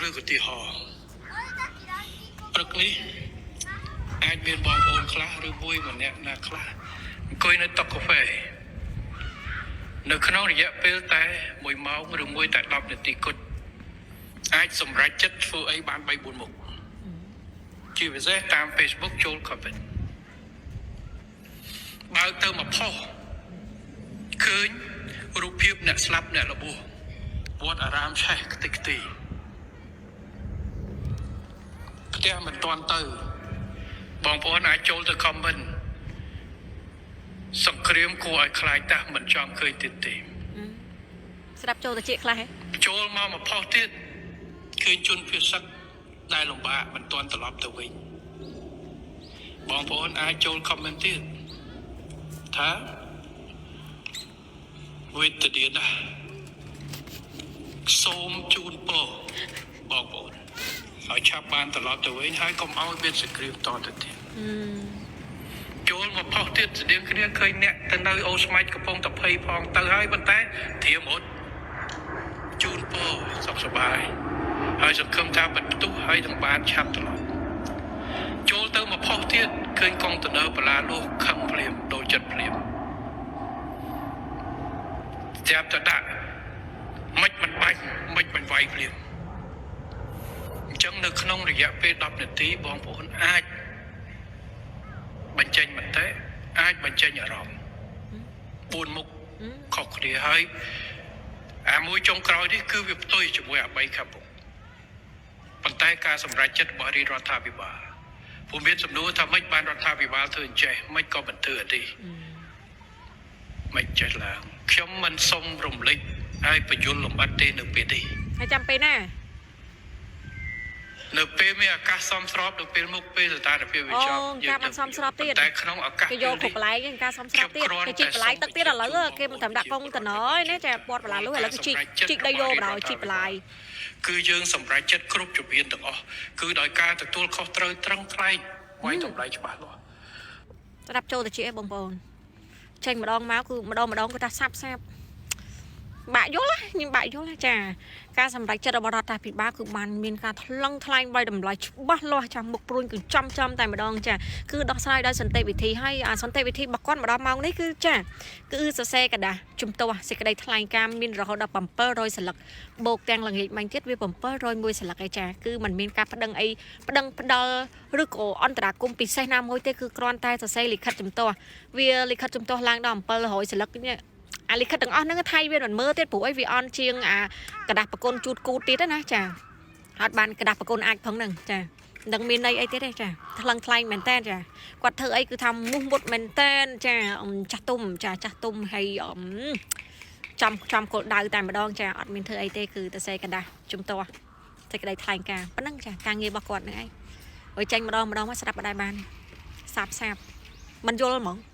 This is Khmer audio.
លើកឧទាហរណ៍ព្រឹកនេះអាចមានបងប្អូនខ្លះឬមួយម្នាក់ណាខ្លះអង្គុយនៅតុកាហ្វេនៅក្នុងរយៈពេលតែ1ម៉ោងឬមួយតែ10នាទីគត់អាចសម្រេចចិត្តធ្វើអីបាន3 4មុខជាពិសេសតាម Facebook ចូល comment បើកទៅមកផុសឃើញរូបភាពអ្នកស្លាប់អ្នករបួសវត្តអារាមឆេះខ្ទេចខ្ទីផ្ទះមិនទាន់ទៅ បងប្អូនអាចចូលទៅ comment សង្គ្រាមគួរឲ្យខ្លាចតាស់មិនចង់ឃើញទៀតទេ ស្ដាប់ចូលទៅជាខ្លះហ៎ ចូលមកមកផុសទៀតឃើញជនភៀសសឹកដែលលំបាកមិនទាន់ត្រឡប់ទៅវិញបងប្អូនអាចចូល comment ទៀតថាវេទនាណាស់សូមជូនពរបងប្អូនឲ្យឆាប់បានត្រឡប់ទៅវិញហើយកុំឲ្យមានសង្គ្រាមតទៅទៀត ចូលមកផុសទៀតស្តៀងគ្នាឃើញអ្នកទៅនៅអូស្មាច់កំពុងតែភ័យផងទៅហើយប៉ុន្តែត្រៀមរត់ជូនពរសុខសប្បាយហើយសង្ឃឹមថាបន្ទុះហើយនឹងបានឆាប់ត្រឡប់ចូលទៅមកផុសទៀតឃើញកុងតឺន័របលាលុះខឹងភ្លាមដូចចិត្តភ្លាមស្រាប់តែដាក់មិនមិនបាញ់មិនមិនវាយភ្លាមអញ្ចឹងនៅក្នុងរយៈពេល10នាទីបងប្អូនអាច បញ្ចេញមតិអាចបញ្ចេញអារម្មណ៍4មុខខុសគ្នាហើយអាមួយចុងក្រោយនេះគឺវាផ្ទុយជាមួយអា3ខាងមុខប៉ុន្តែការសម្រេចចិត្តរបស់រាជរដ្ឋាភិបាលពុំមានសំណួរថាម៉េចបានរដ្ឋាភិបាលធ្វើអញ្ចេះម៉េចក៏មិនធ្វើអីនេះមិនចេះឡើងខ្ញុំមិនសុំរំលេចហើយបញ្យលលំអិតទេនៅពេលនេះ ហើយចាំពេលណា នៅពេលមានឱកាសសមស្របនៅពេលមុខពេលស្ថានភាពវា អូ ចប់ ការបានសមស្របទៀត ប៉ុន្តែក្នុងឱកាស គេយកគ្រប់កន្លែងហ្នឹងការសមស្របទៀតគេជីកបន្លាយទឹកទៀតឥឡូវគេមិនត្រឹមដាក់កុងតនឯណាចាពាត់បន្លាលុះឥឡូវគេជីកជីកដីយកបណ្ដោយជីកបន្លាយ គឺយើងសម្រេចចិត្តគ្រប់ជំហានទាំងអស់គឺដោយការទទួលខុសត្រូវត្រឹងថ្លែងវាយតម្លៃច្បាស់លាស់ ស្ដាប់ចូលទៅជាបងប្អូនចេញម្ដងមកគឺម្ដងម្ដងគឺថាសាប់សាប់បាក់យល់ណាខ្ញុំបាក់យល់ណាចាការសម្រេចចិត្តរបស់រដ្ឋាភិបាលគឺបានមានការថ្លឹងថ្លែងវាយតម្លៃច្បាស់លាស់ចាំមុខព្រួញគឺចំចំតែម្ដងចាគឺដោះស្រាយដោយសន្តិវិធីហើយអាសន្តិវិធីរបស់គាត់ម្ដងម៉ោងនេះគឺចាគឺសរសេរกระดาษជំទាស់សេចក្តីថ្លែងការណ៍មានរហូតដល់700សន្លឹកបូកទាំងល្ងាចមិញទៀតវា701សន្លឹកឯចាគឺมันមានការប្តឹងអីប្តឹងផ្ដាល់ឬក៏អន្តរាគមន៍ពិសេសណាមួយទេគឺគ្រាន់តែសរសេរលិខិតជំទាស់វាលិខិតជំទាស់ឡើងដល់700សន្លឹកនេះអាលិខិតទាំងអស់ហ្នឹងថៃវាមិនមើលទៀតព្រោះអីវាអន់ជាងអាกระดาษប្រគុណជូតគូតទៀតណាចាអត់បានกระดาษប្រគុណអាចផងហ្នឹងចាមិនដឹងមានន័យអីទៀតទេចាថ្លឹងថ្លែងមែនតើចាគាត់ធ្វើអីគឺថាមុះមុតមែនតើចាចាស់ទុំចាចាស់ទុំហើយចំចំគោលដៅតែម្ដងចាអត់មានធ្វើអីទេគឺទៅសេกระดาษជំទាស់សេចក្តីថ្លែងការណ៍ប៉ុណ្ណឹងចាការងាររបស់គាត់ហ្នឹងឯងហើយចេញម្ដងម្ដងមកស្ដាប់បដ ாய் បានសាបសាបមិនយល់ហ្មង។